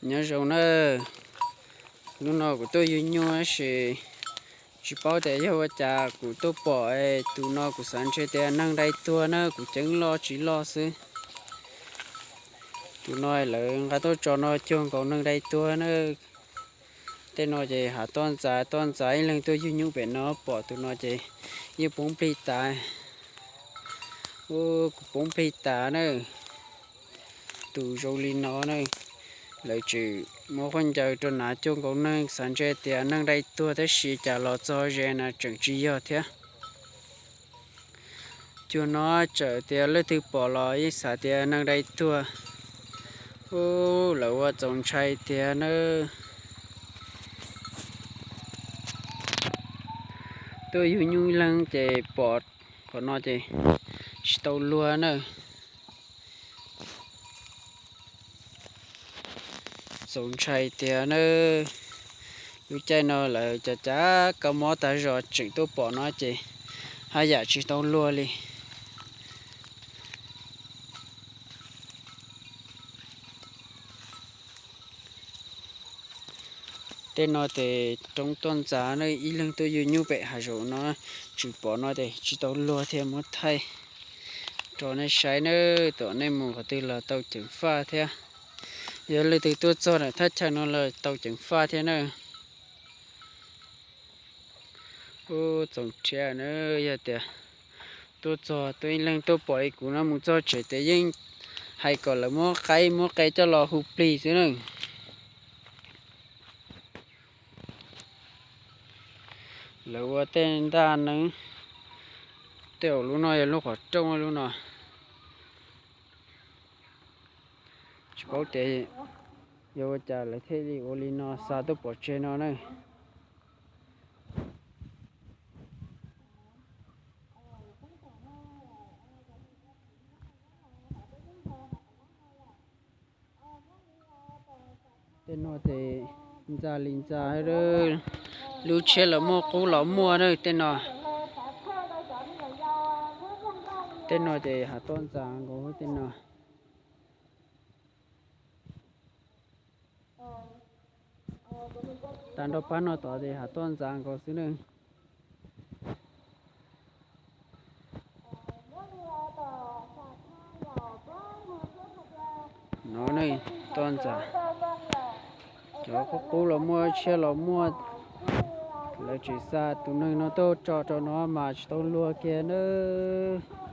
Nyob zoo na, hnub no kuv tuaj yug nyuj tab sis tsis paub tias yog ua cas kuv tuaj pom tus no kuv xav ntshe tias neeg dai tuag na, kuv ceev loj tsis loj xwb. Tus no lawv nqa tuaj tso no cuag nkaus neeg dai tuag na. Tej no ces hav toj ntxas toj ntxas ib leeg tuaj yug nyuj pem no pom tus no ces yeej poob plig tas. Ub, kuv poob plig tas na. Tus zoo li no na, lawv tseem muab khaub ncaws rau hnav cuag nkaus neeg, xav ntshe tias neeg dai tuag tab sis cas los txog ze na tseem tsis yog thiab. Cuag no txawm tias leej twg pom los yeej xav tias neeg dai tuag. Ub, lawv ua txaus ntshai tiag na. Tuaj yug nyuj leeg ces pom qhov no ces tsis tau luag na. Txaus ntshai tiag na. Lub caij no lawv cav cav kab mob tag zog tseem tuaj pom no ces haj yam tsis tau luag li. Tej no ces roob toj ntxas na, ib leeg tuaj yug nyuj pem hav zoov no tsis pom no ces tsis tau luag thiab, muab thaij rau nej saib na. Tom nej mus qhov twg los tau ceev faj thiab. Yog leej twg tuaj txog ntawm thaj chaw no los tau ceev faj thiab na. Ub, txaus rhiab na, yog tias tuaj txog tuaj ib leeg tuaj pom li kuv no mus txog tsev ces yeej hais kom lawv muab qaib muab qe coj los hu plig xwb na. Lawv ua tej ntaj neeb, tej zaum lub no yog lub qhov rooj lub no. Tsis paub tias yog ua cas lawv thiaj li ua li no xa tuaj pov tseg no na. Tej no ces ntxa li ntxa, lub tshiab los muaj qub los muaj na tej no. Tej no ces hav toj ntxas nkaus tej no. Tag nrho pab no tod ces hav toj ntxas nkaus xwb na. No ne, toj ntxas, cov qub qub los muaj, tshiab los muaj. Lawv tseem xa tus neeg no tuaj tso rau no mas tsis tau luag kiag nawb.